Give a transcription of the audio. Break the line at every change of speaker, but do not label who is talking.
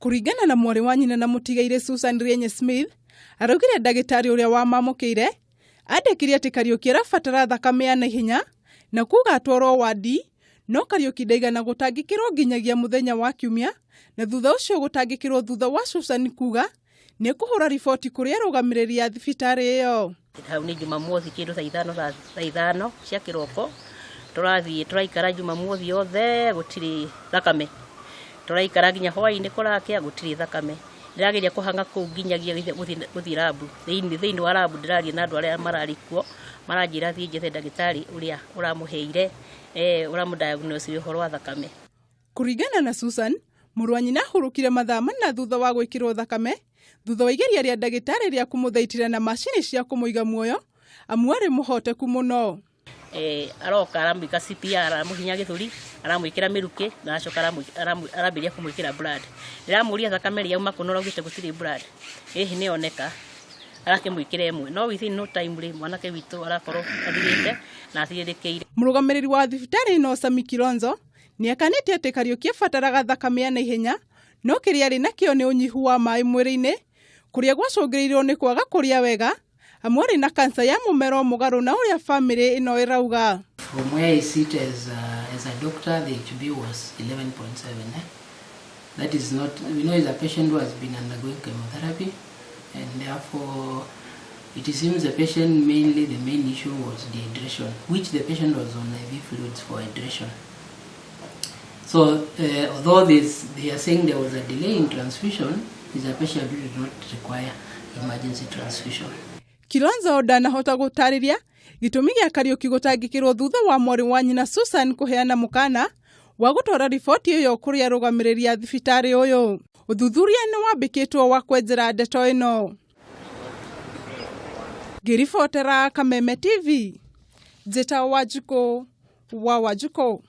Kũringana na mwarĩ wa nyina na mũtigairĩ Susan Rienye Smith, araugire ndagĩtarĩ ũrĩa wamamũkĩire andĩkire atĩ Kariũki arabatara thakame ya naihenya na kuga atwarwo wandi, no Kariũki ndaigana gũtangĩkĩrwo nginyagia mũthenya wa Kiumia, na thutha ũcio gũtangĩkĩrwo thutha wa Susan kuga nĩ kũhũra riboti kũrĩ arũgamĩrĩri a thibitarĩ ĩyo.
Hau nĩ Jumamothi kĩndũ thaa ithano thaa ithano cia kĩroko tũrathiĩ tũraikara Jumamothi yothe gũtirĩ thakame tũraikara nginya hwainĩ kũrakĩa gũtirĩ thakame ndĩrageria kũhang'a kũu nginyagia gũthiĩ rabu thĩinĩ thĩinĩ wa rabu ndĩraria na andũ arĩa mararĩ kuo maranjĩra thiĩ njethe ndagĩtarĩ ũrĩa ũramũheire ũramũ diagnose ũhoro wa thakame.
Kũringana na Susan, mũrũ wa nyina ahurũkire mathaa 4 thutha wa gwĩkĩrwo thakame thutha wa igeria rĩa ndagĩtarĩ rĩa kũmũthaitĩra na macini cia kũmũiga muoyo amu arĩ mũhoteku mũno.
Aroka aramwĩka CPR, aramũhinya gĩthũri, aramwĩkĩra mĩrukĩ na aracoka arambĩrĩria kũmwĩkĩra blood. Ndĩramũria thakame ĩrĩa yauma kũ no araugĩte gũtirĩ blood. Ĩhĩ nĩ yoneka arakĩmwĩkĩra ĩmwe no within no time rĩ mwanake witũ arakorwo athirĩte na athirĩrĩkĩire.
Mũrũgamĩrĩri wa thibitarĩ ĩno Sami Kilonzo nĩakanĩte atĩ Kariũki abataraga thakame ya naihenya no kĩrĩa arĩ nakĩo nĩ ũnyihu wa maĩ mwĩrĩ-inĩ kũrĩa gwacũngĩrĩirio nĩ kwaga kũrĩa wega amu arĩ na kansa ya mũmero mũgarũ na ũrĩa famĩlĩ ĩno ĩrauga.
From where I sit as a doctor, the HB was 11.7. Eh? That is not, we know he's a patient who has been undergoing chemotherapy, and therefore it seems the patient mainly, the main issue was dehydration, which the patient was on IV fluids for hydration. So although they are saying there was a delay in transfusion, is a patient who did not require emergency transfusion.
Kilonzo ndanahota gũtarĩria gĩtũmi gĩa Kariũki gũtangĩkĩrwo thutha wa mwarĩ wa nyina Susan kũheana mũkana wa gũtwara riboti ĩyo kũrĩ arũgamĩrĩri a thibitarĩ ũyũ. Ũthuthuria nĩ wambĩkĩtwo wa kwenjera ndeto ĩno. Ngĩribotera Kameme TV, njĩtagwo Wanjikũ wa Wanjikũ.